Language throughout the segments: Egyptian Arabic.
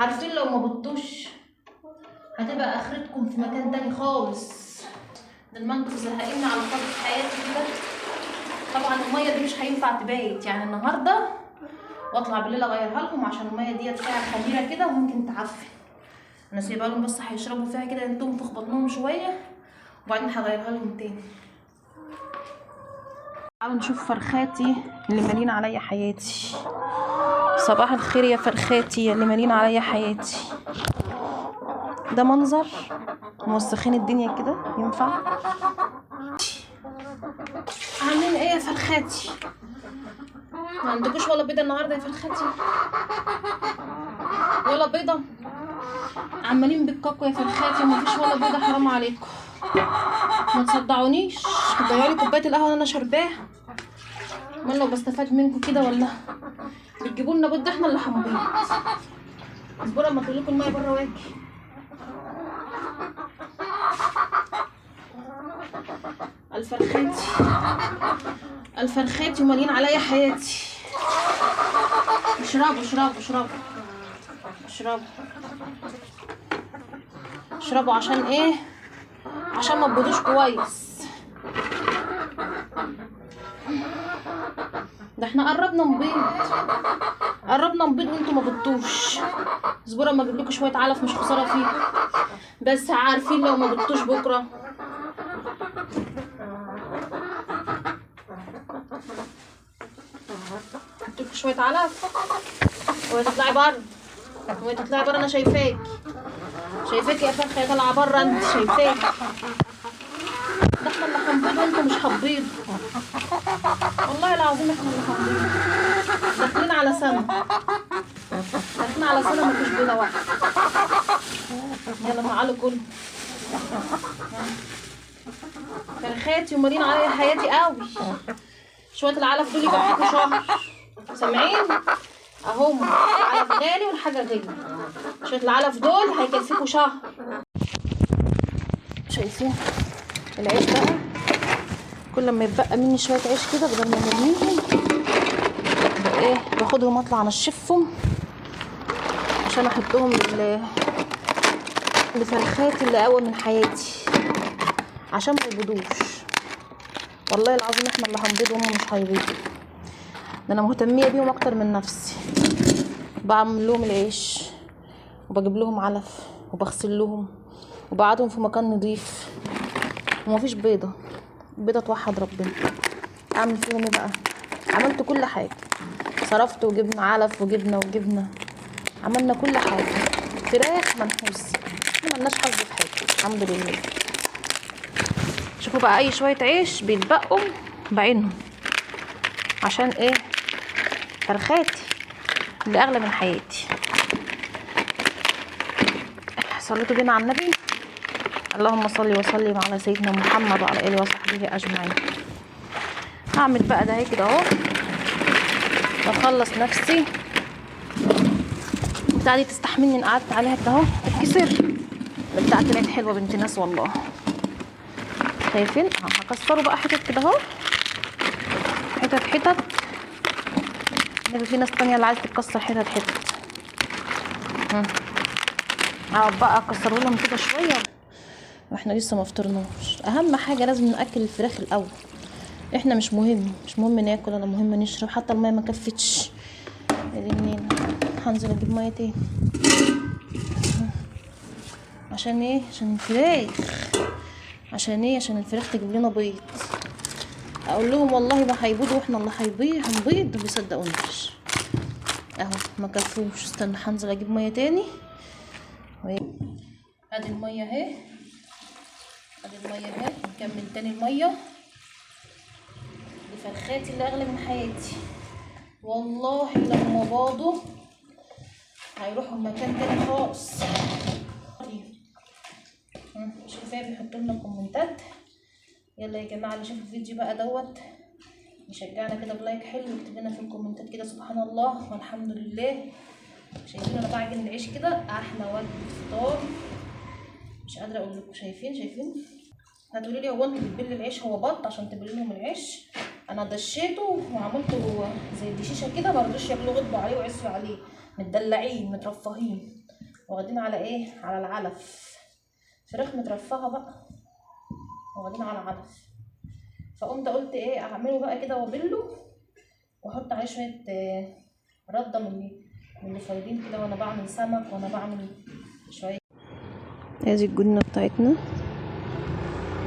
عارفين لو ما بطوش هتبقى اخرتكم في مكان تاني خالص. ده المنكف زهقني على الفاضي في حياتي كده. طبعا المية دي مش هينفع تبيت يعني النهارده، واطلع بالليل اغيرها لهم عشان المية ديت فيها خميره كده وممكن تعفن. انا سايبها لهم بس هيشربوا فيها كده، ينتم في بطنهم شوية وبعدين هغيرها لهم تاني. تعالوا نشوف فرخاتي اللي مالين عليا حياتي. صباح الخير يا فرخاتي اللي مالين عليا حياتي. ده منظر موسخين الدنيا كده ينفع؟ عاملين ايه يا فرخاتي؟ ما عندكوش ولا بيضة النهارده يا فرخاتي؟ ولا بيضة؟ عمالين بتكاكوا يا فرخاتي ومفيش ولا بيضة، حرام عليكم. ما تصدعونيش، تضيعوا لي كوباية القهوة اللي انا شرباها. امال لو بستفاد منكم كده ولا بتجيبوا لنا بيض؟ احنا اللي هنبيض. اصبروا اما اطلع لكم المية بره واجي. الفرخاتي الفرخاتي ومالين عليا حياتي. اشربوا اشربوا اشربوا اشربوا اشربوا. عشان ايه؟ عشان ما تبيضوش كويس. ده احنا قربنا نبيض، قربنا نبيض وانتوا ما بيضتوش. اصبروا اما اجيب لكم شوية علف مش خسارة فيكم، بس عارفين لو ما بيضتوش بكره. هحط شوية علف وتطلعي بره، وتطلعي بره. انا شايفاكي شايفاكي يا فرخة يا طالعه بره، انت شايفاكي. ده احنا اللي هنبيض وانتوا مش هتبيضوا. والله العظيم احنا اللي هنبيض. داخلين على سنة، داخلين على سنة مفيش بيضة واحدة. يلا تعالوا كلوا فرخاتي ومالين عليا حياتي قوي. شوية العلف دول يكفيكوا شهر، سامعين؟ اهم العلف غالي والحاجة غالية. شوية العلف دول هيكفيكوا شهر. شايفين العيش بقى؟ كل ما يتبقى مني شوية عيش كده بدل ما نرميهم ايه باخدهم اطلع انشفهم عشان احطهم لفرخاتي اللي اقوى من حياتي عشان ما يبيضوش. والله العظيم احنا اللي هنبيض وهم مش هيبيضوا. ده انا مهتميه بيهم اكتر من نفسي. بعمل لهم العيش وبجيب لهم علف وبغسل لهم وبقعدهم في مكان نظيف ومفيش بيضة. بيضة توحد ربنا. اعمل فيهم ايه بقى؟ عملت كل حاجة، صرفت وجبنا علف وجبنا وجبنا، عملنا كل حاجة. فراخ منحوس، احنا ملناش حظ في حاجة الحمد لله. شوفوا بقى اي شوية عيش بيتبقوا بعينهم عشان ايه؟ فرخاتي اللي اغلى من حياتي. صليتوا بينا على النبي. اللهم صل وسلم على سيدنا محمد وعلى اله وصحبه اجمعين. هعمل بقى ده كده اهو واخلص نفسي. البتاعه دي تستحملني ان قعدت عليها كده اهو تتكسر. البتاعه طلعت حلوة بنت ناس والله. شايفين؟ هكسره بقى حتت كده اهو، حتت حتت. النبي في ناس تانية اللي عايزه تتكسر حتت حتت. اقعد بقى اكسره لهم كده شوية واحنا لسه ما فطرناش. اهم حاجة لازم ناكل الفراخ الاول. احنا مش مهم، مش مهم ناكل ولا مهم نشرب، حتى المية ما كفتش. منين هنزل اجيب مية تاني؟ عشان ايه؟ عشان الفراخ. عشان ايه؟ عشان الفراخ تجيب لنا بيض. اقول لهم والله ما هيبيضوا واحنا اللي هيبيض هنبيض، ما بيصدقونيش. اهو ما كفوش. استنى هنزل اجيب مية تاني. ادي المية اهي، ادي المية اهي. نكمل تاني المية لفرخاتي اللي اغلى من حياتي. والله لما باضوا هيروحوا مكان تاني خالص. مش كفاية بيحطوا لنا كومنتات. يلا يا جماعة اللي شاف الفيديو بقى دوت يشجعنا كده ب like حلو ويكتب لنا في الكومنتات كده سبحان الله والحمد لله. شايفين انا بعجن العيش كده احلى وجبة فطار، مش قادرة اقول لكم. شايفين؟ شايفين؟ هتقولي لي هو انت بتبلي العيش؟ هو بط عشان تبلي لهم العيش؟ انا دشيته وعملته زي الدشيشه كده، ما رضوش ياكلوه، غضبوا عليه وعصوا عليه. متدلعين مترفهين، واخدين على ايه؟ على العلف. فراخ مترفهه بقى، واخدين على علف. فقمت قلت ايه، اعمله بقى كده وابله واحط عليه شوية رده من اللي فايدين كده، وانا بعمل سمك وانا بعمل شوية. ادي الجبنة بتاعتنا.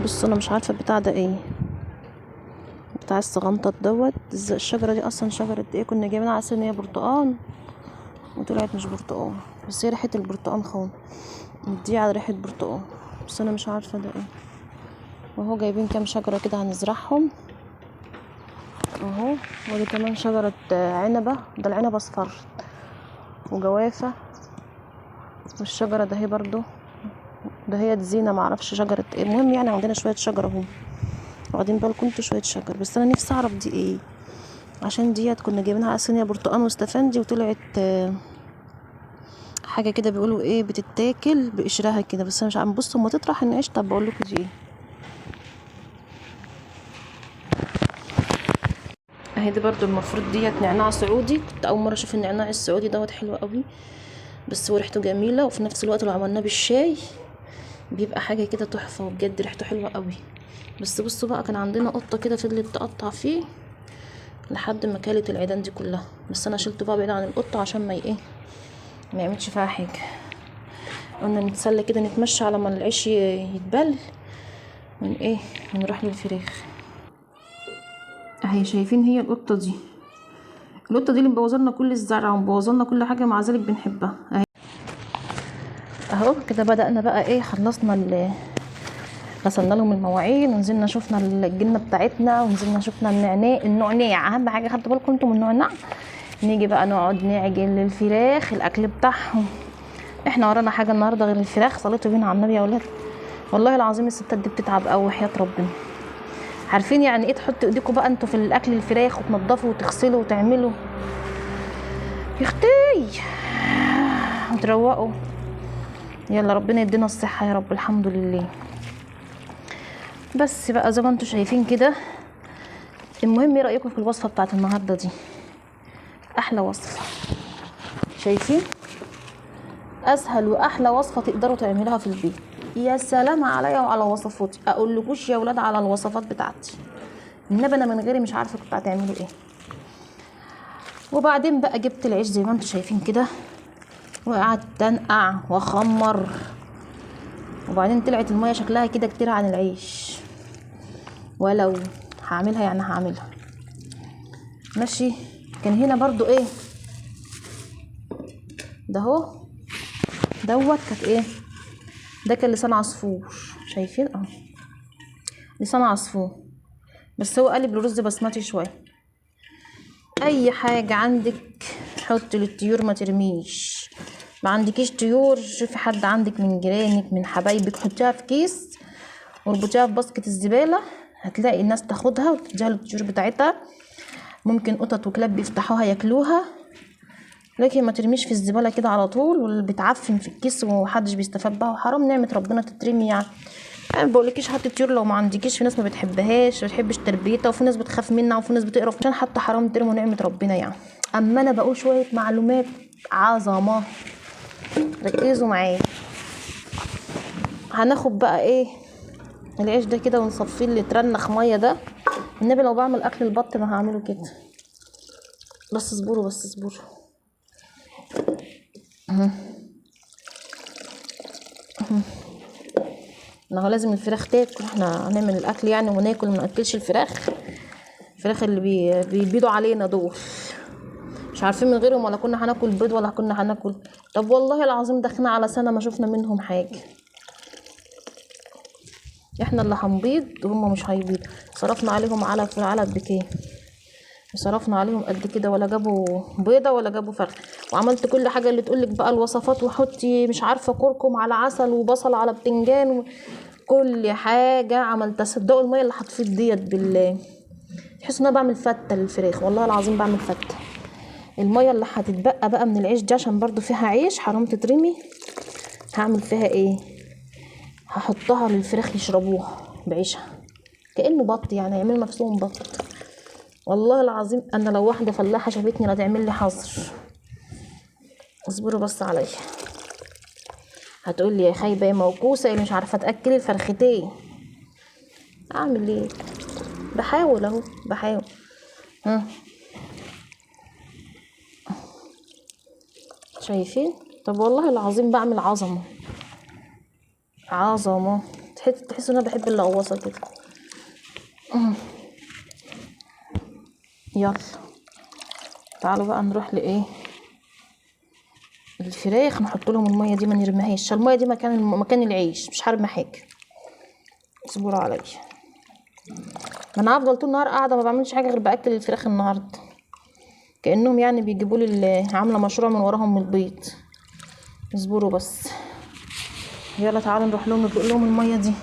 بصوا انا مش عارفه البتاع ده ايه، بتاع الصغنطط دوت. الشجرة دي اصلا شجرة ايه؟ كنا جايبينها على اساس ان هي برتقان، وطلعت مش برتقان، بس هي ريحه البرتقان خالص، مديه على ريحه برتقان، بس انا مش عارفه ده ايه. وهو جايبين كام شجرة كده هنزرعهم اهو. ودي كمان شجرة عنبة، ده العنب اصفر وجوافه. والشجرة ده هي برضو، ده هي زينة، معرفش شجرة ايه. المهم يعني عندنا شوية شجر اهو، واخدين بالكم انتوا، شوية شجر. بس انا نفسي اعرف دي ايه، عشان ديت كنا جايبينها على سنية برتقان واستفندي، وطلعت حاجة كده بيقولوا ايه، بتتاكل بقشرها كده، بس انا مش عم. بصوا ما تطرح العيش. طب بقول لكم دي ايه. اهي دي برضو المفروض ديت نعناع سعودي. كنت اول مرة اشوف النعناع السعودي دوت، حلو قوي، بس هو ريحته جميلة، وفي نفس الوقت لو عملناه بالشاي بيبقى حاجة كده تحفة، وبجد ريحته حلوة قوي. بس بصوا بقى، كان عندنا قطة كده فضلت تقطع فيه لحد ما كلت العيدان دي كلها، بس انا شلته بقى بعيد عن القطة عشان ما ايه، ما يعملش فيها حاجة. قلنا نتسلى كده، نتمشى على ما العيش يتبل، من ايه، ونروح للفراخ. اهي شايفين هي القطة دي، القطة دي اللي مبوظلنا كل الزرع ومبوظلنا كل حاجة، مع ذلك بنحبها. اهي اهو كده بدأنا بقى ايه، خلصنا غسلنا لهم المواعين، ونزلنا شفنا الجنة بتاعتنا، ونزلنا شفنا النعناع. النعناع اهم حاجة، خدتوا بالكم انتم من النعناع. نيجي بقى نقعد نعجن للفراخ الاكل بتاعهم. احنا ورانا حاجة النهارده غير الفراخ؟ صليتوا بينا على النبي يا اولاد. والله العظيم الستات دي بتتعب قوي، وحياه ربنا. عارفين يعني ايه تحطوا ايديكم بقى انتوا في الاكل الفراخ، وتنضفوا وتغسلوا وتعملوا، يا اختي، وتروقوا. يلا ربنا يدينا الصحة يا رب، الحمد لله. بس بقى زي ما انتوا شايفين كده. المهم ايه رايكم في الوصفة بتاعت النهارده دي؟ احلى وصفه، شايفين؟ اسهل واحلى وصفه تقدروا تعملوها في البيت. يا سلام عليا وعلى وصفاتي، اقول لكوش يا ولاد على الوصفات بتاعتي، النبي انا من غيري مش عارفه كنت هتعملوا ايه. وبعدين بقى جبت العيش زي ما انتوا شايفين كده، وقعدت انقع واخمر، وبعدين طلعت المية شكلها كده كتير عن العيش، ولو هعملها يعني هعملها ماشي. كان هنا برضو ايه ده اهو دوت، كانت ايه ده؟ كان لسان عصفور، شايفين اهو لسان عصفور، بس هو قلب الرز بسمتي شوية. اي حاجة عندك حط للطيور، ما ترميش. ما عندكيش طيور، شوفي حد عندك من جيرانك من حبايبك، حطيها في كيس واربطيها في basket الزبالة، هتلاقي الناس تاخدها وتديها للطيور بتاعتها. ممكن قطط وكلاب بيفتحوها ياكلوها، لكن ما ترميش في الزبالة كده على طول، واللي بتعفن في الكيس ومحدش بيستفاد بها، وحرام نعمه ربنا تترمي. يعني انا ما بقولكيش حط طيور لو ما عندكيش، في ناس ما بتحبهاش، ما بتحبش تربيتها، وفي ناس بتخاف منها، وفي ناس بتقرف، عشان حتى حرام ترموا نعمه ربنا يعني. اما انا بقول شوية معلومات عظمه، ركزوا معايا. هناخد بقى ايه العيش ده كده ونصفيه اللي ترنخ مية ده. النبي لو بعمل اكل البط ما هعمله كده، بس اصبروا بس اصبروا. ما هو لازم الفراخ تاكل، احنا هنعمل الاكل يعني وناكل، ما ناكلش الفراخ. الفراخ اللي بيبيضوا علينا دول مش عارفين من غيرهم ولا كنا هناكل بيض ولا كنا هناكل. طب والله العظيم دخلنا على سنة ما شفنا منهم حاجة، احنا اللي هنبيض وهم مش هيبيضوا. صرفنا عليهم علف، والعلف بكام؟ صرفنا عليهم قد كده، ولا جابوا بيضة ولا جابوا فرخ. وعملت كل حاجة اللي تقولك بقى الوصفات، وحطي مش عارفه كركم على عسل وبصل على بتنجان، كل حاجة عملتها. صدقوا المية اللي هتفيض ديت بالله، تحس ان انا بعمل فته للفراخ، والله العظيم بعمل فته. المية اللي هتتبقى بقى من العيش دي، عشان برضو فيها عيش حرام تترمي، هعمل فيها ايه؟ هحطها للفراخ يشربوها بعيشها كانه بط، يعني يعملوا نفسهم بط. والله العظيم انا لو واحدة فلاحة شافتني لا تعمل لي حظر. اصبروا بس عليا. هتقول لي يا خايبة يا موكوسه اللي مش عارفه تاكلي الفرختين. اعمل ايه؟ بحاول اهو، بحاول. ها شايفين؟ طب والله العظيم بعمل عظمه عظمه، تحس ان انا بحب اللغوصه كده. يلا تعالوا بقى نروح لايه الفراخ، نحط لهم المية دي ما نرميهاش، المية دي مكان العيش، مش هرمي حاجة، اصبروا عليا. ما انا هفضل طول النهار قاعدة ما بعملش حاجة غير باكل الفراخ النهارده، كانهم يعني بيجيبوا لي عامله مشروع من وراهم من البيض. اصبروا بس. يلا تعالوا نروح لهم نطلق لهم المية دي.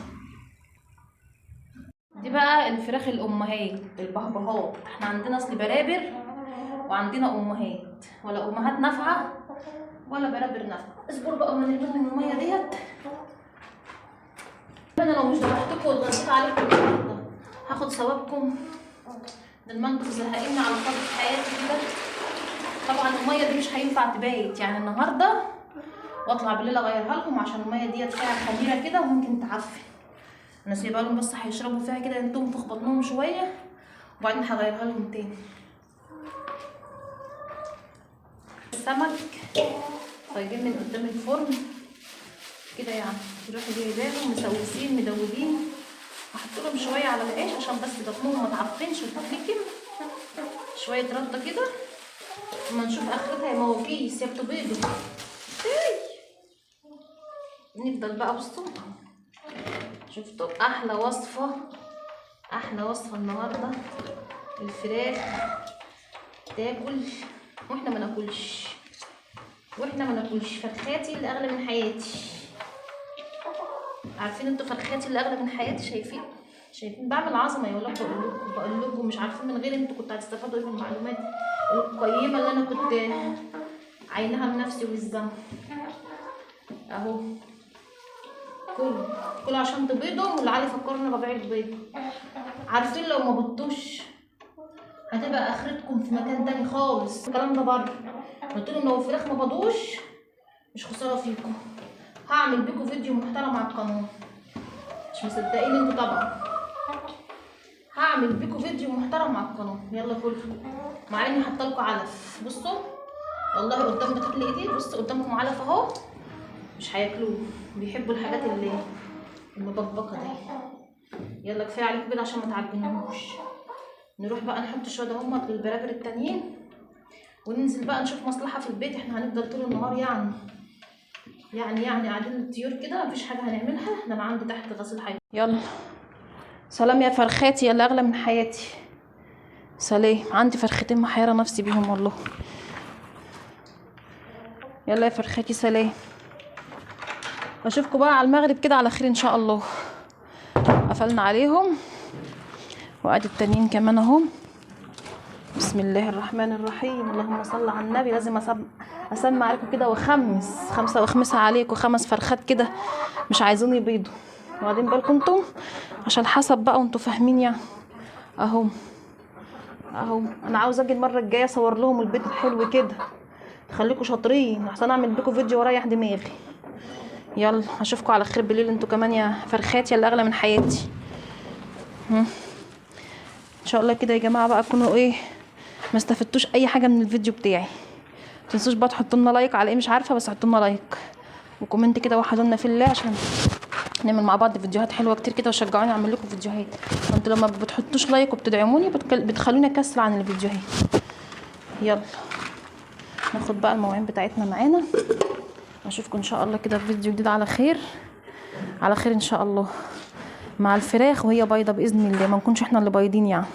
دي بقى الفراخ الامهات البهبهات. احنا عندنا اصل برابر وعندنا امهات، ولا امهات نافعة ولا برابر نافعة. اصبروا بقى ما نرمي المية ديت. انا لو مش ذبحتكم واتغديت عليكم النهارده هاخد ثوابكم، ده ما انتوا زهقانين على فاضي في حياتي كده. طبعا المية دي مش هينفع تبات يعني النهارده، واطلع بالليل اغيرها لكم عشان المية ديت فيها خميره كده وممكن تعفن. انا سايبها لهم بس هيشربوا فيها كده، تنفخ بطنهم شوية وبعدين هغيرها لهم تاني. السمك طيبين من قدام الفرن كده يعني، يروحوا جايباهم مسوسين مدوبين. هحط لهم شوية على العيش عشان بس بطنهم ما تعفنش وتتلكم، شوية رده كده اما نشوف اخرتها. يا مواكيس يا بتبيضوا. نفضل بقى. بصوا شفتوا احلى وصفه، احلى وصفه النهارده، الفراخ تاكل واحنا ما ناكلش، واحنا ما ناكلش. فرخاتي اللي اغلى من حياتي، عارفين انتوا فرخاتي اللي اغلى من حياتي. شايفين شايفين بعمل عظمه يا ولاد، بقول لكم مش عارفين من غير انتوا كنتوا هتستفادوا ايه من المعلومات القيمة اللي انا كنت عينها بنفسي والزمن. اهو كله كله عشان تبيضوا، واللي علي فكرني ببيع البيض. عارفين لو ما بيضتوش هتبقى اخرتكم في مكان تاني خالص. الكلام ده بره، قلت لهم لو الفراخ ما بيضوش مش خسارة فيكم، هعمل بيكم فيديو محترم على القناة. مش مصدقين انتوا طبعا، هعمل بيكم فيديو محترم على القناة. يلا كلوا، مع اني حاطه لكم علف. بصوا والله قدام بتاكل ايدي، بصوا قدامكم علف اهو، مش هياكلوه، بيحبوا الحاجات اللي المبكبكه دي. يلا كفاية عليكم كده عشان ما تعجنوش. نروح بقى نحط شوية هما للبرابر التانيين، وننزل بقى نشوف مصلحة في البيت. احنا هنفضل طول النهار يعني يعني يعني قاعدين الطيور كده، مفيش حاجة هنعملها. ده انا عندي تحت غسيل حاجة. يلا سلام يا فرخاتي، يلا اغلى من حياتي. سلام، عندي فرختين محيره نفسي بيهم والله. يلا يا فرخاتي سلام، اشوفكم بقى على المغرب كده على خير ان شاء الله. قفلنا عليهم، وادي التانيين كمان اهو. بسم الله الرحمن الرحيم، اللهم صل على النبي. لازم اسمع عليكم كده وخمس خمسة وخمسة عليكم، 5 فرخات كده مش عايزين يبيضوا. وبعدين بالكم انتم عشان حسب بقى وانتم فاهمين يعني. اهو اهو، انا عاوزه اجي المرة الجاية اصور لهم البيض الحلو كده، خليكم شاطرين احسن اعمل بيكم فيديو واريح دماغي. يلا اشوفكم على خير بالليل انتوا كمان يا فرخات، يا اغلى من حياتي. ان شاء الله كده يا جماعة بقى تكونوا ايه ما استفدتوش اي حاجة من الفيديو بتاعي. ما تنسوش بقى تحطوا لنا like على ايه مش عارفه، بس حطوا لنا like و comment كده وحدونا في الله عشان نعمل مع بعض فيديوهات حلوة كتير كده، وشجعوني اعمل لكم فيديوهات. انتوا لما بتحطوش like وبتدعموني بتخلوني اكسل عن الفيديوهات. يلا ناخد بقى المواعين بتاعتنا معانا. اشوفكم ان شاء الله كده في فيديو جديد على خير، على خير ان شاء الله، مع الفراخ وهي بيضة باذن الله، ما نكونش احنا اللي بيضين يعني.